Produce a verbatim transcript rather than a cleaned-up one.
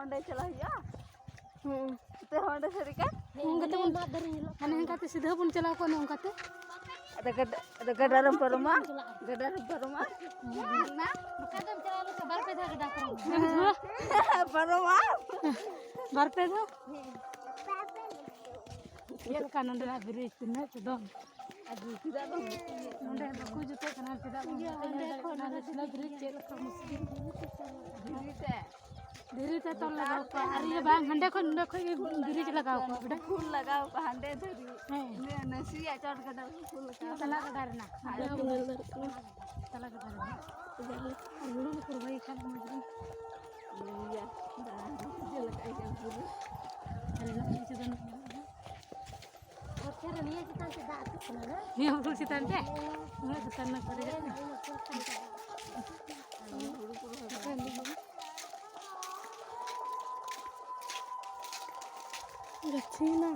ᱚᱸᱰᱮ ᱪᱟᱞᱟᱜ ᱦᱩᱭᱩᱜᱼᱟ᱾ ᱦᱩᱸ᱾ ᱩᱛᱟᱹᱨ ᱦᱚᱸ ᱚᱸᱰᱮ ᱥᱟᱹᱨᱤ ᱠᱟᱱ᱾ ᱦᱩᱸ, ᱚᱱᱠᱟᱛᱮ ᱵᱚᱱ, ᱦᱟᱱᱮ ᱚᱱᱠᱟᱛᱮ ᱥᱤᱫᱷᱟᱹ ᱵᱚᱱ ᱪᱟᱞᱟᱣ ᱠᱚᱜᱼᱟ, ᱚᱱᱮ ᱚᱱᱠᱟᱛᱮ᱾ ᱟᱫᱚ ᱜᱟᱰᱟ, ᱟᱫᱚ ᱜᱟᱰᱟ ᱨᱮᱢ ᱯᱟᱨᱚᱢᱟ, ᱜᱟᱰᱟ ᱨᱮᱢ ᱯᱟᱨᱚᱢᱟ᱾ ᱦᱩᱸ᱾ ᱚᱱᱟ ᱵᱟᱠᱷᱟᱡ ᱫᱚᱢ ᱪᱟᱞᱟᱣ ᱞᱮᱱᱠᱷᱟᱱ ᱵᱟᱨ ᱯᱮ ᱫᱷᱟᱣ ᱜᱟᱰᱟ ᱯᱟᱨᱚᱢ᱾ ᱯᱟᱨᱚᱢᱟ᱾ ᱵᱟᱨ ᱯᱮ ᱫᱷᱟᱣ? ᱪᱮᱫ ᱞᱮᱠᱟ ᱱᱚᱰᱮᱱᱟᱜ ᱵᱨᱤᱡᱽ ᱛᱤᱱᱟᱹᱜ ᱛᱮᱫᱚ? ᱟᱫᱚ ᱪᱮᱫᱟᱜ ᱵᱟᱝ ᱢᱩᱥᱠᱤᱞ ᱜᱮᱭᱟ? ᱱᱚᱰᱮ ᱵᱟᱠᱚ ᱡᱩᱛᱮᱫ ᱠᱟᱱᱟ, ᱪᱮᱫᱟᱜ ᱵᱟᱝ ᱡᱩᱛᱮᱫ ᱠᱟᱱᱟ? ᱱᱚᱰᱮ ᱥᱤᱞᱟᱹ ᱵᱨᱤᱡᱽ ᱪᱮᱫ ᱞᱮᱠᱟ ᱢᱩᱥᱠᱤᱞ? ᱫᱷᱤᱨᱤ ᱛᱮ᱾ ᱫᱷᱤᱨᱤ ᱛᱮ ᱛᱚᱞ ᱞᱟᱜᱟᱣ ᱠᱚᱣᱟ᱾ ᱟᱨ ᱤᱭᱟᱹ ᱵᱟᱝ, ᱦᱟᱸᱰᱮ ᱠᱷᱚᱱ ᱱᱚᱰᱮ ᱠᱷᱚᱱ ᱜᱮ ᱫᱷᱤᱨᱤ ᱞᱟᱜᱟᱣ ᱠᱚᱣᱟ ᱵᱚᱞᱮ᱾ ᱯᱷᱩᱞ ᱞᱟᱜᱟᱣ ᱠᱚᱣᱟ ᱦᱟᱸᱰᱮ ᱫᱷᱟᱹᱨᱤᱡ᱾ ᱦᱮᱸ᱾ ᱤᱱᱟᱹ ᱱᱟᱥᱮᱭᱟᱜ ᱪᱚᱴ ᱜᱟᱰᱟ ᱠᱚ ᱯᱷᱩᱞ ᱞᱟᱜᱟᱣ ᱛᱟᱞᱟ ᱠᱚᱣᱟ᱾ ᱜᱟᱰᱟ ᱨᱮᱱᱟᱜ᱾ ᱦᱟᱸᱰᱮ ᱦᱚᱸ ᱧᱮᱞ ᱫᱟᱲᱮᱭᱟᱜ ᱠᱟᱱᱟ᱾ ᱛᱟᱞᱟ ᱜᱟᱰᱟ ᱨᱮᱱᱟᱜ᱾ ᱟᱨ ᱦᱩᱲᱩ ᱠᱚ ᱨᱚᱦᱚᱭ ᱠᱷᱟᱱ ᱢᱚᱡᱽ ᱜᱮ᱾ ᱤᱭᱟᱹ, ᱫᱟᱬᱟᱱ ᱪᱮᱫ ᱞᱮᱠᱟ ᱟᱹᱭᱠᱟᱹᱣ ᱵᱩᱨᱩ? ᱟᱨ ᱱᱚᱜᱼᱚᱭ ᱪᱮᱛᱟᱱ ᱵᱚᱪᱷᱚᱨ ᱨᱮ ᱱᱤᱭᱟᱹ ᱪᱮᱛᱟᱱ ᱛᱮ ᱫᱟᱜ ᱟᱹᱛᱩᱜ ᱠᱟᱱᱟ, ᱦᱮᱸ? ᱱᱤᱭᱟᱹ ᱵᱩᱨᱩ ᱪᱮᱛᱟᱱ ᱛᱮ? ᱩᱱᱟᱹᱜ ᱪᱮᱛᱟᱱ ᱨᱮ ᱯᱮᱨᱮᱡᱚᱜ ᱠᱟᱱᱟ᱾ ᱦᱩᱲᱩ ᱠᱚ ᱨᱚᱦᱚᱭ ᱵᱟᱲᱟ᱾ ᱜᱟᱹᱪᱷᱤᱭᱮᱱᱟ᱾